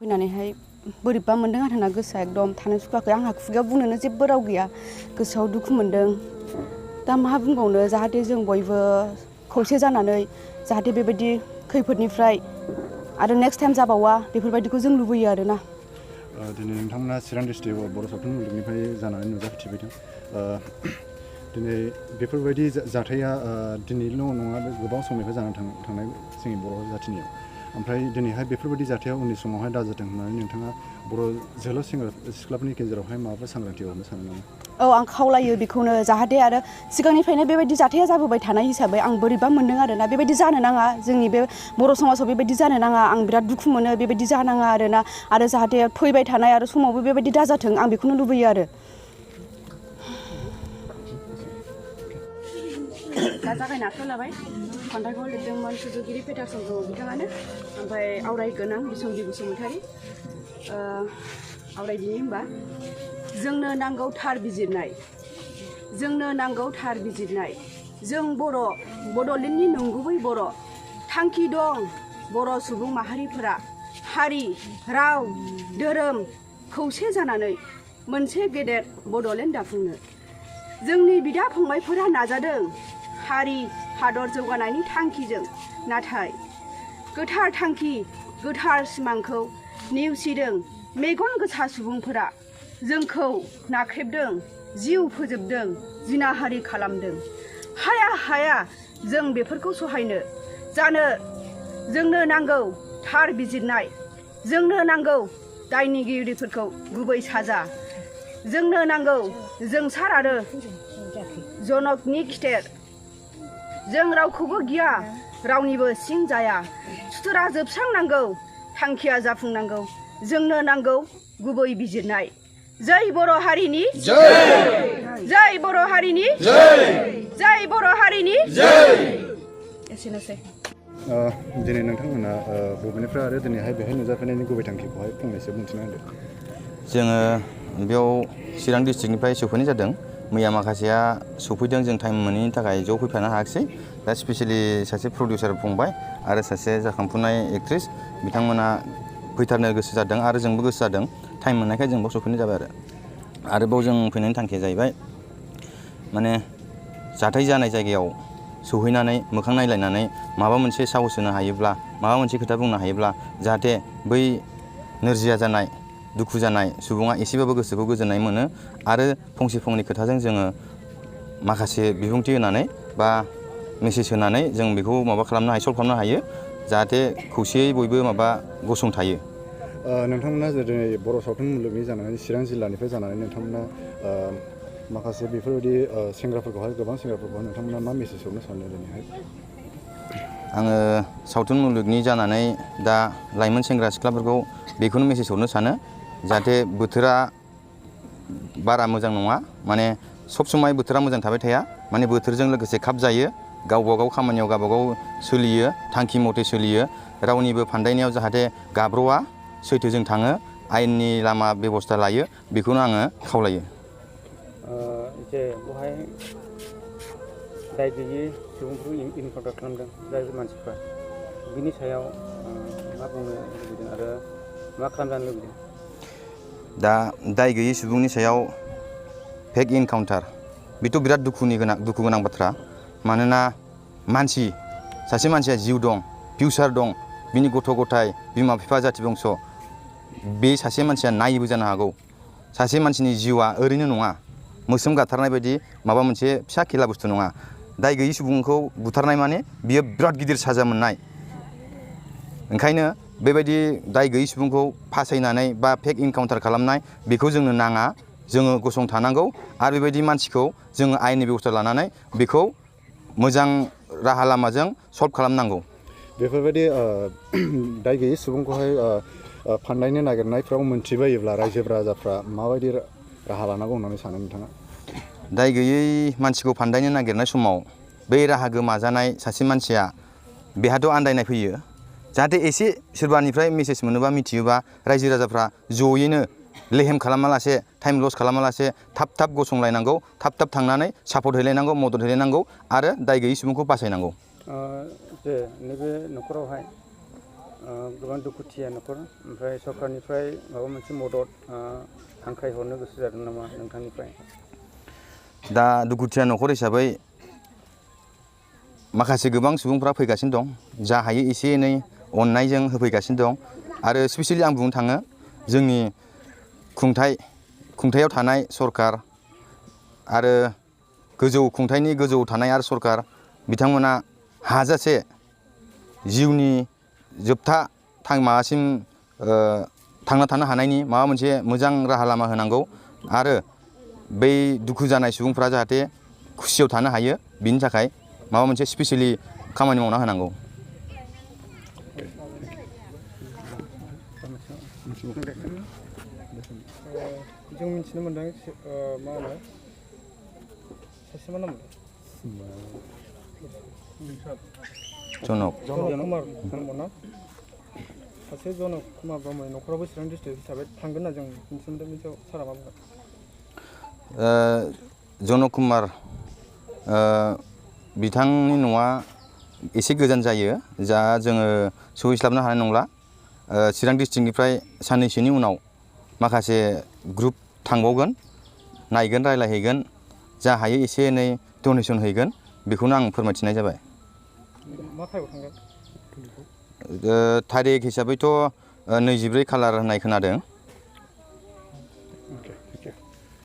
फैनानैहाय बोरैबा मोनदों आरोना गोसोआ एकदम थानो सुखुवाखै आंहा खुगायाव बुंनोनो जेबो राव गैया गोसोआव दुखु मोनदों दा मा बुंबावनो जाहाथे जों बयबो खौसे जानानै जाहाथे बेबायदि खैफोदनिफ्राय आरो नेक्स्ट टाइम जाबावा बेफोरबायदिखौ जों लुबैयो आरोना दिनै नोंथांमोना चिरां डिस्ट्रिक्टआव बर' सावथुन मुलुगनिफ्राय जानानै नुजाथिफैदों दिनै बेफोरबायदि जाथाया दिनैल' नङा गोबां समनिफ्राय जानानै थांनाय जोंनि बर' जाथिनियाव ओमफ्राय दिनैहाय बेफोरबायदि जाथाया उननि समावहाय दाजाथों होननानै नोंथाङा बर' जोहोलाव सेंग्रा सिख्लाफोरनि गेजेरावहाय माबाफोर सांग्रांथि हरनो सानो नामा? औ आं खावलायो बेखौनो जाहाथे आरो सिगांनिफ्रायनो बेबायदि जाथाया जाबोबाय थानाय हिसाबै आं बोरैबा मोनदों आरोना बेबायदि जानो नाङा जोंनि बे बर' समाजाव बेबायदि जानो नाङा आं बिराद दुखु मोनो बेबायदि जानाङा आरोना आरो जाहाथे फैबाय थानाय आरो समावबो बेबायदि दाजाथों आं बेखौनो लुबैयो आरो दा जागायनो आखायाव लाबाय खन्थाइखौ लिरदोंमोन सुजुगिरि पेटारसन ब्रह्म बिथाङानो ओमफ्राय आवरायगोन आं बिसम्बि बसुमतारी आवरायदिनि होमबा जोंनो नांगौ थार बिजिरनाय जोंनो नांगौ थार बिजिरनाय जों बर' बड'लेण्डनि नंगुबै बर' थांखि दं बर' सुबुं माहारिफोरा हारि राव धोरोम खौसे जानानै मोनसे गेदेर बड'लेण्ड दाफुंनो जोंनि बिदा फंबायफोरा नाजादों हारि हादर जौगानायनि थांखिजों नाथाय गोथार थांखि गोथार सिमांखौ नेवसिदों मेगन गोसा सुबुंफोरा जोंखौ नाख्रेबदों जिउ फोजोबदों जिनाहारि खालामदों हाया हाया जों बेफोरखौ सहायनो जानो जोंनो नांगौ थार बिजिरनाय जोंनो नांगौ दायनिगिरिफोरखौ गुबै साजा जोंनो नांगौ जोंसार आरो जनकनि खिथेर जों रावखौबो गिया रावनिबो सिं जाया सुथुरा जोबस्रांनांगौ थांखिया जाफुंनांगौ जोंनो नांगौ गुबै बिजिरनाय जय बर' हारिनि जय बर' हारिनि जय बर' हारिनि एसेनोसै दिनै नोंथांमोना बबेनिफ्राय आरो दिनैहाय बेहाय नुजाफैनायनि गुबै थांखिखौहाय फंनैसो बुंथिना होदो जोङो बेयाव चिरां डिस्ट्रिक्टनिफ्राय सफैनाय जादों मैया माखासेया सफैदों जों टाइम मोनैनि थाखाय ज' फैफानो हायाखिसै दा स्पेसियेलि सासे प्रडिउसार फंबाय आरो सासे जाखांफुनाय एक्ट्रिस बिथांमोना फैथारनो गोसो जादों आरो जोंबो गोसो जादों टाइम मोननायखाय जों बाव सफैनाय जाबाय आरो बाव जों फैनायनि थांखिया जाहैबाय माने जाथाय जानाय जायगायाव सहैनानै मोखां नायलायनानै माबा मोनसे साहस होनो हायोब्ला माबा मोनसे खोथा बुंनो हायोब्ला जाहाथे बै नोरजिया जानाय दुखु जानाय सुबुङा एसेबाबो गोसोखौ गोजोननाय मोनो आरो फंसे फंनै खोथाजों जोङो माखासे बिबुंथि होनानै बा मेसेज होनानै जों बेखौ माबा खालामनो हायो सल्भ खालामनो हायो जाहाथे खौसेयै बयबो माबा गसंथायो नोंथांमोना जेरै बर' सावथुन मुलुगनि जानानै चिरां जिल्लानिफ्राय जानानै नोंथांमोना माखासे बेफोरबायदि सेंग्राफोरखौहाय गोबां सेंग्राफोरखौहाय नोंथांमोना मा मेसेज हरनो सानो दिनैहाय आङो सावथुन मुलुगनि जानानै दा लाइमोन सेंग्रा सिख्लाफोरखौ बेखौनो मेसेज हरनो सानो जाहाथे बोथोरा बारा मोजां नङा माने सब समाय बोथोरा मोजां थाबाय थाया माने बोथोरजों लोगोसे खाब जायो गावबा गाव खामानियाव गावबा गाव सोलियो थांखि मथे सोलियो रावनिबो फान्दायनायाव जाहाथे गाब्र'आ सैथोजों थाङो आयेननि लामा बेबस्था लायो बेखौनो आङो खावलायो जे बेवहाय दाय गैयै सुबुंफोरखौ इनकाउन्टार खालामदों जाय मानसिफ्रा बिनि सायाव मा बुंनो लुबैदों आरो मा खालामजानो लुबैदों दा दाय गैयै सुबुंनि सायाव फेक इनकाउन्टार बेथ' बिराद दुखु गोनां बाथ्रा मानोना सासे मानसिया जिउ दं फिउचार दं बिनि गथ' गथाय बिमा बिफा जाथि बंस' बे सासे मानसिया नायबो जानो हागौ सासे मानसिनि जिउआ ओरैनो नङा मोस्रोम गाथारनाय बायदि माबा मोनसे फिसा खेला बुस्थु नङा दाय गैयै सुबुंखौ बुथारनाय माने बियो बिराद गिदिर साजा मोननाय ओंखायनो बेबायदि दाय गैयै सुबुंखौ फासायनानै बा फेक इनकाउन्टार खालामनाय बेखौ जोंनो नाङा जोङो गसंथानांगौ आरो बेबायदि मानसिखौ जोङो आयेननि बेबस्था लानानै बेखौ मोजां राहा लामाजों सल्भ खालामनांगौ बेफोरबायदि दाय गैयै सुबुंखौहाय फान्दायनो नागिरनायफ्राव मोनथिबायोब्ला रायजो राजाफ्रा माबायदि राहा लानांगौ होननानै सानो नोंथाङा दाय गैयै मानसिखौ फान्दायनो नागिरनाय समाव बै राहा गोमाजानाय सासे मानसिया बेहाथ' आन्दायनाय फैयो जाहाथे एसे सोरबानिफ्राय मेसेज मोनोबा मिथियोबा रायजो राजाफ्रा जयैनो लेहेम खालामालासे टाइम लस खालामालासे थाब गसंलायनांगौ थाब थांनानै सापर्ट हैलायनांगौ मदद हैलायनांगौ आरो दाय गैयै सुबुंखौ बासायनांगौ जे नैबे न'खरावहाय गोबां दुखुथिया न'खर ओमफ्राय सरकारनिफ्राय माबा मोनसे मदद हांख्रायहरनो गोसो जादों नामा नोंथांनिफ्राय? दा दुखुथिया न'खर हिसाबै माखासे गोबां सुबुंफ्रा फैगासिनो दं, जा हायो एसे एनै अननायजों होफैगासिनो दं। आरो स्पेसियेलि आं बुंनो थाङो जोंनि खुंथायाव थानाय सरकार आरो खुंथायनि गोजौआव थानाय आरो सरकार बिथांमोना हाजासे जिउनि जोबथा माबासिम थांना थानो हानायनि माबा मोनसे मोजां राहा लामा होनांगौ आरो बै दुखु जानाय सुबुंफ्रा जाहाथे खुसियाव थानो हायो बिनि थाखाय माबा मोनसे स्पेसियेलि खामानि मावना होनांगौ। जों मिथिनो मोनदों मा होनो सासे मा नाम जनक कुमार ब्रह्म सासे जनक कुमार ब्रह्मनि न'खरावबो चिरां डिस्ट्रिक्ट हिसाबै थांगोन होनना जों मिथिनो मोनदों। बेनि सायाव सारा मा बुंगोन? जनक कुमार बिथांनि न'आ एसे गोजान जायो, जा जोङो सहैस्लाबनो हानाय नंला। चिरां डिस्ट्रिक्टनिफ्राय साननैसोनि उनाव माखासे ग्रुप थांबावगोन, नायगोन, रायज्लायहैगोन, जा हायो एसे एनै डनेसन हैगोन, बेखौनो आं फोरमायथिनाय जाबाय। मा टाइमाव थांगोन? थारिख हिसाबैथ' 23 खालार होननाय खोनादों।